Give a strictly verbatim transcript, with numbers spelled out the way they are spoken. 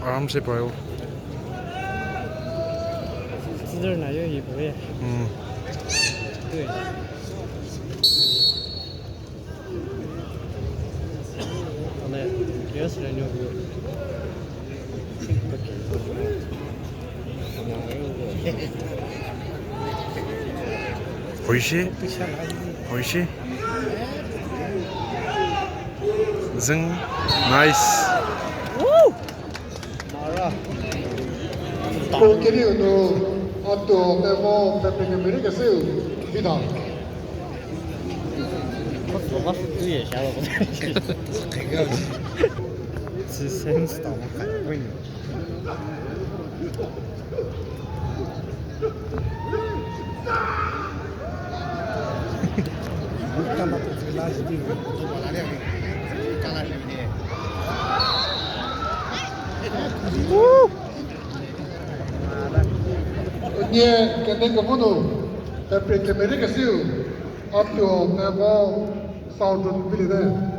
Aram se prayo. Tsüder na yo yi puo ye. Hmm. Dui. Ale, yes, le nyo. Oishi. Oishi. Zing. Nice. Woo! Mara. Ko kerieu nu, a tuo mevo, pepengumia rei kesiu, Vida. Nie kene kemonu, pepengumia rei kesiu, a tuo mevo, Southern Village.